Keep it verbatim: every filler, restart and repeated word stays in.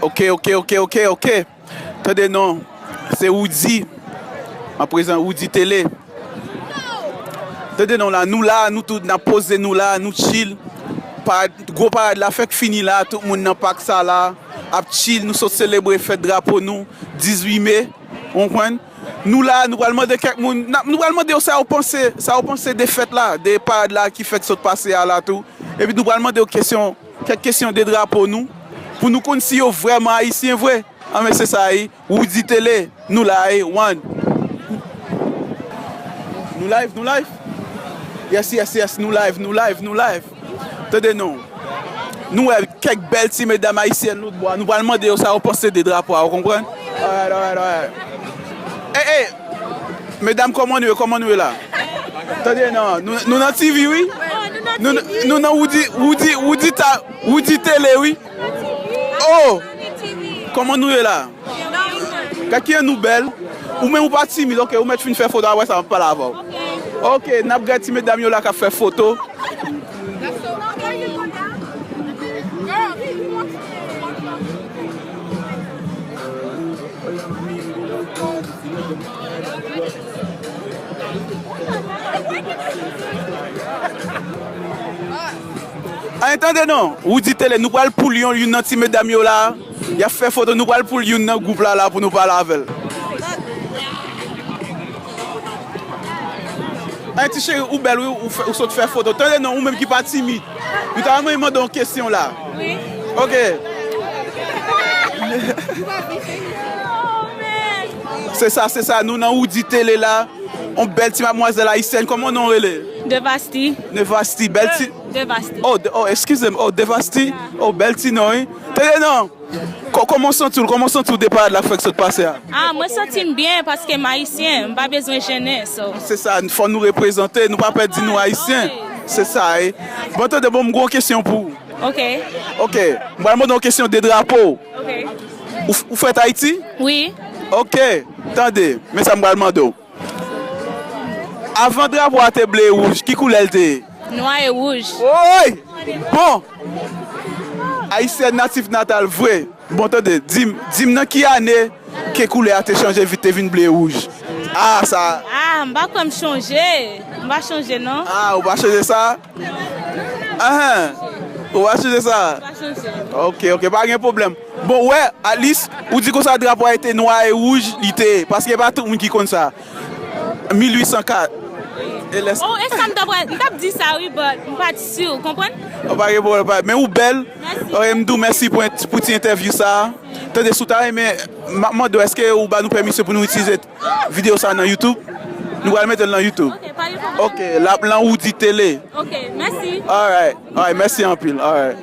Ok, ok, ok, ok, ok. Tande non, se Roody. Aprezan, Roody Télé. Tande non la, nou la, nou tout, n ap poze nou la, nou chill. Parad, gwo parad la fèk fini la, tout moun nan pak sa la, ap chill, nou sot selebre fèt drapo nou, dizuit me, ou konprann? Nou la, nou pral mande kèk moun, n ap, nou pral mande yo sa yo panse, sa yo panse de fèt la, de parad la ki fèk sot pase a la tou. Epi nou pral mande yo kesyon, kèk kesyon de drapo nou, pou nou konn si yo vrèman ayisyen vre. Anben, se sa, wi. Roody Télé, nou la, wi. One. Nou live, nou live? Yes, yes, yes, nou live, nou live, nou live. Tande non. Nou wè kèk bèl ti medam ayisyèn lòt bò a. Nou pral mande yo sa yo panse de drapo a, ou konprann? Alright, alright, alright. Ey, ey! Medam, kòman nou ye? Kòman nou ye la? Tande non, nou, nou nan T V, wi. Nou, nou nan Roody, Roody, Roody ta, Roody Télé, wi. Oh! Kòman nou ye la? Gad kijan nou bèl. Ou menm ou pa timid, ok, ou mèt fin fè foto, apre sa m ap pale avè w. Ok, n ap gade ti medam yo la k ap fè foto. Ay, tande non, Roody Télé, nou pral poul yon, youn nan ti medam yo la, y ap fè foto, nou pral poul youn nan gwoup la la pou nou pale avè l. Ay, ti cheri, ou bèl, wi, ou fè, ou sot fè foto. Tande non, ou menm ki pa timid. Nou ta renmen mande yon kesyon la. Wi. Ok. Se sa, se sa, nou nan Roody Télé la. Yon bèl ti madmwazèl ayisyèn, kòman non w rele? Devasti. Devasti, bèl ti. Devasti. Oh, de, oh, eskize m. Oh, Devasti. Oh, bèl ti non, wi. Tande non. Kò-, kòman w santi w? Kòman w santi w de parad la k fèk sot pase a? Ah, mwen santi m byen paske m ayisyen, m pa bezwen jennen, so. Se sa, fò nou reprezante, nou pa pè di nou ayisyen. Se sa, wi. Bon, tande, bon, m gen yon kesyon pou ou. Ok. Ok, m pral mande w yon kesyon de drapo. Ok. Ou f-, ou fèt Ayiti? Wi. Ok, tande, men sa m pral mande w. Avan drapo a te ble e wouj, ki koulè l te ye? Nwa e wouj. Woy! Bon! Ayisyèn natif natal vre. Bon, tande, di m, di m nan ki ane ke koulè a te chanje vit, te vin ble e wouj? Ah, sa. Ah, m pa kwè m chanje. M pa chanje, non. Ah, ou pa chanje sa? Ahan. Ou pa chanje sa? M pa chanje. Ok, ok, pa gen pwoblèm. Bon, wè, at least, ou di konsa drapo a te nwa e wouj, li te ye. Paske pa tout moun ki konn sa. Mil uit san kat. E lè... Oh, e sa m t ap, m t ap di sa, wi, but m pa t si, ou konprann? Oh, pa gen pwoblèm, pa, men ou bèl. Mèsi. Ok, m di w mèsi pou, pou ti entèvyou sa a. Tande, si w ta renmen, m ap mande w, èske ou ba nou pèmisyon pou nou itilize videyo sa a nan YouTube? Nou pral mete l nan YouTube. Ok, pa gen pwoblèm. Ok, l ap lan Roody Télé. Ok, mèsi. Alright, alright, mèsi anpil. Alright.